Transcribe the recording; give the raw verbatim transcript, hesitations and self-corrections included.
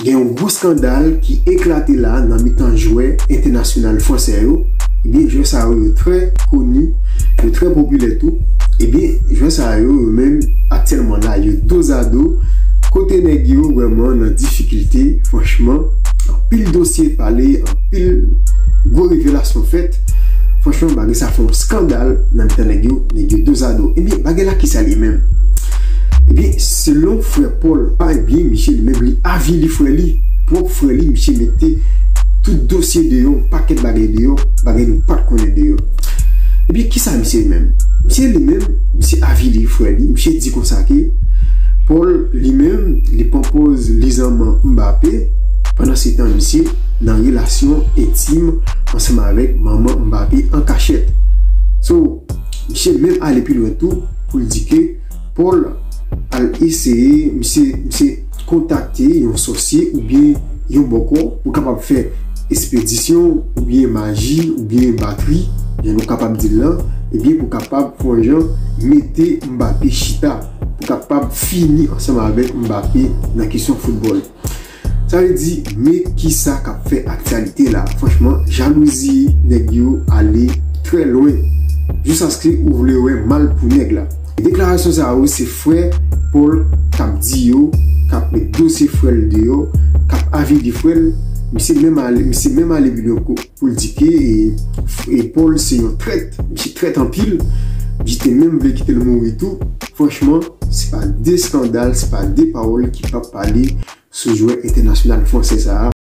gen yon gwo skandal ki eklate la nan mitan jwè entènasyonal fransè yo. Ebyen, jwè sa yo, yo trè koni, yo trè popilè tou. Ebyen, jwè sa yo, yo menm, aktyèlman la, yo dozado. Kote nèg yo vrèman nan difikilte, franchman, anpil dosye pale, anpil gwo revelasyon fèt. Franchman, bagay sa fè yon skandal nan mitan nèg yo, nèg yo dozado. Ebyen, bagay la ki sa li menm? Ebyen, selon frè Paul, pa ebyen, misye li menm li avili frè li, pwòp frè li, misye mete tout dosye deyò, yon pakèt bagay deyò, bagay nou pa t konnen deyò. Ebyen, ki sa misye menm? Misye li menm, misye avili frè li, misye di konsa ke Paul li menm, li pran pòz li zanman Mbappé, pandan se tan misye nan relasyon entim ansanm avèk manman Mbappé an kachèt. So, misye menm ale pi lwen tou pou l di ke Paul al eseye, misye, misye kontakte yon sòsye oubyen yon bòkò pou kapab fè espedisyon oubyen maji oubyen batri, jan nou kapab di l lan, ebyen pou kapab fè yon jan mete Mbappé chita, pou kapab fini ansanm avèk Mbappé nan kesyon foutbòl. Sa vle di, men ki sa k ap fè aktyalite la. Franchman, jalouzi nèg yo ale trè lwen. Jiskaske ou vle wè mal pou nèg la. Deklarasyon sa yo, se frè Paul k ap di yo, k ap met dosye frè l deyò, k ap avili frè l. Misye menm ale, misye menm ale pi lwen pou l di ke e, e Paul se yon trèt. Misye trèt anpil. Misye te menm vle kite l mouri tou. Franchman, se pa de skandal, se pa de pawòl ki p ap pale sou jwè entènasyonal fransè sa a,